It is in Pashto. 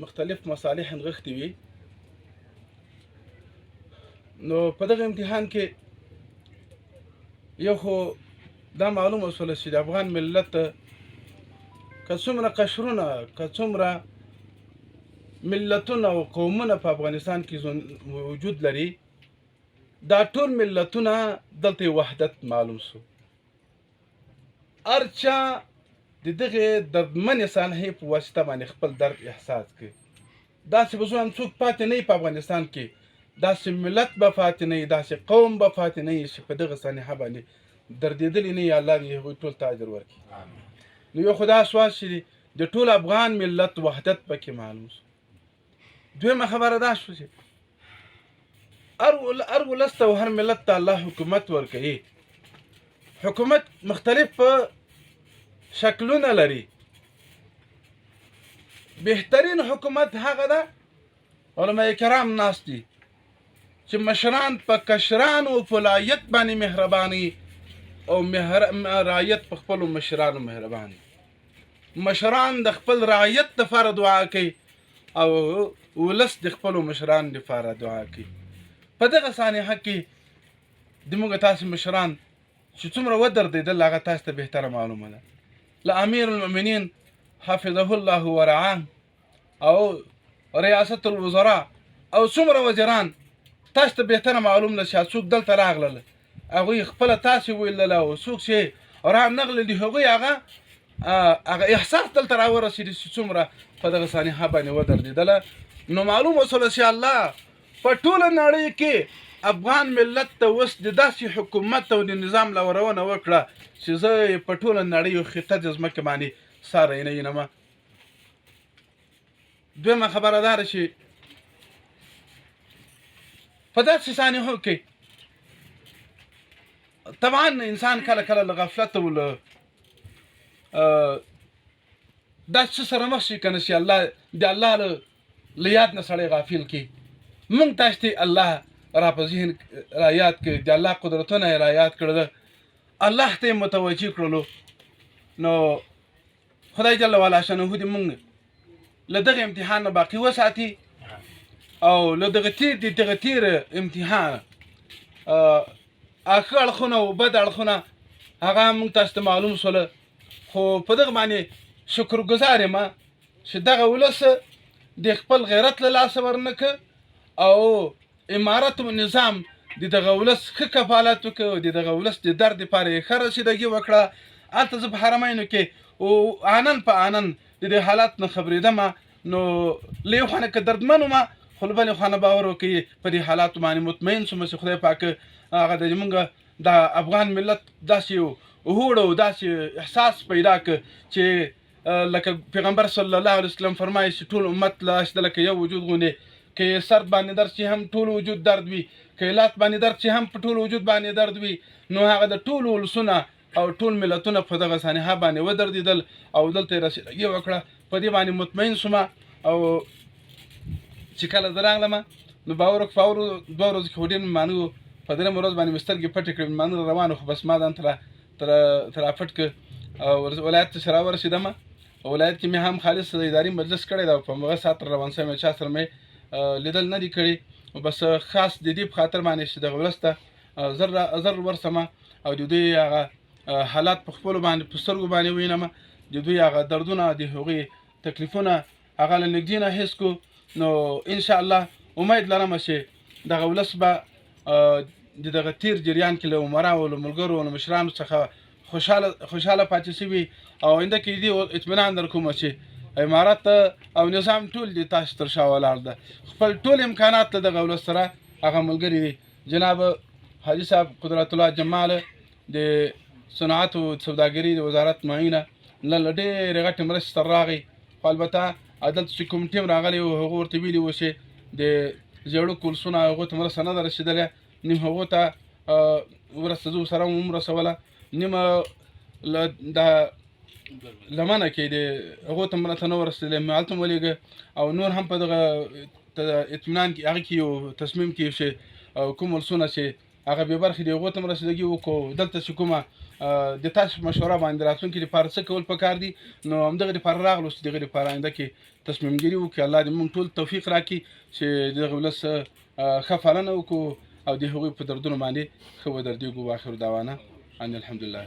مختلف مصالح نغښتي وي. نو په دغه امتحان کې یو خو دا معلومه شوله چې د افغان ملت که څومره قشرونه، که څومره ملتونه او قومونه په افغانستان کې وجود لري، دا ټول ملتونه دلته وحدت معلوم شو. هر چا د دغې دردمنې سانحې په واسطه باندې خپل درد احساس کړي. داسې به ځوان څوک پاتې نه په افغانستان کې، داسې ملت به پاتې نه، داسې قوم به پاتې نه چې په دغه سانحه باندې دردېدلی نه. الله دې هغوی ټول ته اجر ورکړي. نو یو خدا سوال چې د ټول افغان ملت وحدت پکې معلوم شو. دویمه خبره دا شو چې هر ولس ته او هر ملت ته الله حکومت ورکوي. حکومت مختلف شکلونه لري. بهترین حکومت هغه ده، علماء کرام ناست دي، چې مشران په کشرانو په لایت باندې مهرباني او رعیت په خپلو مشرانو مهرباني. مشران د خپل رعیت لپاره دعا کوي او ولس د خپلو مشرانو لپاره دعا کوي. په دغه سانحه کې د موږ تاسو مشران چې څومره ودردېدل، هغه تاسو ته بهتره معلومه ده. له امیر المؤمنین حفظه الله ورعاه او ریاست الوزراء او څومره وزیران تاسو ته بهتره معلوم ده چې څوک دلته راغلل، هغوی خپله تاسې ویلله او څوک چې را نغلل دي، هغوی هغه احساس دلته راورسېدي چې څومره په دغه سانحه باندې ودردېدله. نو معلومه شوله چې الله په ټوله نړۍ کې افغان ملت ته اوس د داسې حکومت او د نظام لورونه وکړه چې زه یې په ټوله نړۍ او خطه د ځمکې باندې ساری نه وینم. دویمه خبره دا ده چې په داسې سانحو کې طبعا انسان کله کله له غفلت او له داسې څه سره مخ شي که نه چې الله د الله له یاد نه سړی غافل کړي. مونږ تاسو ته الله را په ذهن را یاد کړي، د الله قدرتونه یې را یاد کړل، الله ته یې متوجه کړلو. نو خدای جل وعلا شانه دې مونږ له دغه امتحان نه باقي وساتي او له دغه تیر د دغه تیر امتحان ښه اړخونه او بد اړخونه هغه مونږ تاسو ته معلوم شول. خو په دغه باندې شکرګزار یم چې دغه ولس د خپل غیرت له لاسه ورنه او امارت او نظام د دغه ولس ښه کفالت وکړ او د دغه ولس د درد لپاره یې ښه رسیدګي وکړه. هلته زه په حرمینو کې او آنن په آنن د دې حالات نه خبرېدم. نو له یو خوا نه که دردمن وم، خو له بلې خوا نه باور وکړئ په دې حالاتو باندې مطمئن شوم چې خدای پاک هغه د موږ د افغان ملت داسې یو هوډ او داسې احساس پیدا کړ چې لکه پیغمبر صلی الله علیه وسلم فرمایي چې ټول امت له ده لکه یو وجود غوندې، که یې سر باندې درد شي هم ټول وجود درد وي، که یې لاس باندې درد شي هم په ټول وجود باندې درد وي. نو هغه د ټولو ولسونه او ټول ملتونه په دغه سانحه باندې ودردېدل او دلته یې رسیدګي وکړه. په دې باندې مطمئن شوم او چې کله زه راغلم نو باور وکړه په دوه ورځو کې خو ډېر مېلمانه وو. په درېیمه ورځ باندې مې سترګې پټې کړې، مېلمانه روان وو، خو بس ما ځان تر تر راپټ کړ او ولایت ته چې راورسېدم، ولایت کې مې هم خالص اداري مجلس کړی دی او په همغه ساعت روان شوی، چا سره مې لیدل نه دي کړي. بس خاص د دې په خاطر باندې چې دغه ولس ته زر زر ورسمه او د دوی هغه حالات په خپلو باندې په سترګو باندې وینم، د دوی هغه دردونه، د هغوی تکلیفونه هغه له نږدې نه حس کو. نو ان شاء الله امید لرم چې دغه ولس به د دغه تیر جریان کې له عمراو، له ملګرو او له مشرانو څخه خوشحاله پاتې شوي او آینده کې دې اطمینان در کوم چې امارت او نظام ټول دې تاسو تر شا ولاړ ده، خپل ټول امکانات له دغه ولس سره هغه ملګري دي. جناب حاجي صاحب قدرت الله جمال د صنعت او سوداګرۍ د وزارت معینه نن له ډېرې غټې مرستې سره راغی، خو البته دلته چې کوم ټیم راغلی و هغو ورته ویلي وو چې د زیړو کولسونه هغو ته مرسته نه ده رسېدلې. نیم هغو ته مرسته زه سره هم ورسوله، نیمه له د لمنه کې د هغو ته مرسته نه ورسېدلې، مې هلته هم ولېږه او نور هم په دغه اطمینان کې هغه کې یو تصمیم کې چې کوم ولسونه چې هغه بې برخې دي هغو ته هم رسیدګي وکړو. دلته چې کومه د تاسو مشوره باندې راتلونکي لپاره څه کول پکار دي. نو همدغه لپاره راغلو چې دغه لپاره آینده کې تصمیم ګیري وکړي. الله دې موږ ټول توفیق راکړي چې دغه ولس ښه پالنه وکړو او د هغوی په دردونو باندې ښه ودردېږو. واخر دعوانا ان الحمدلله.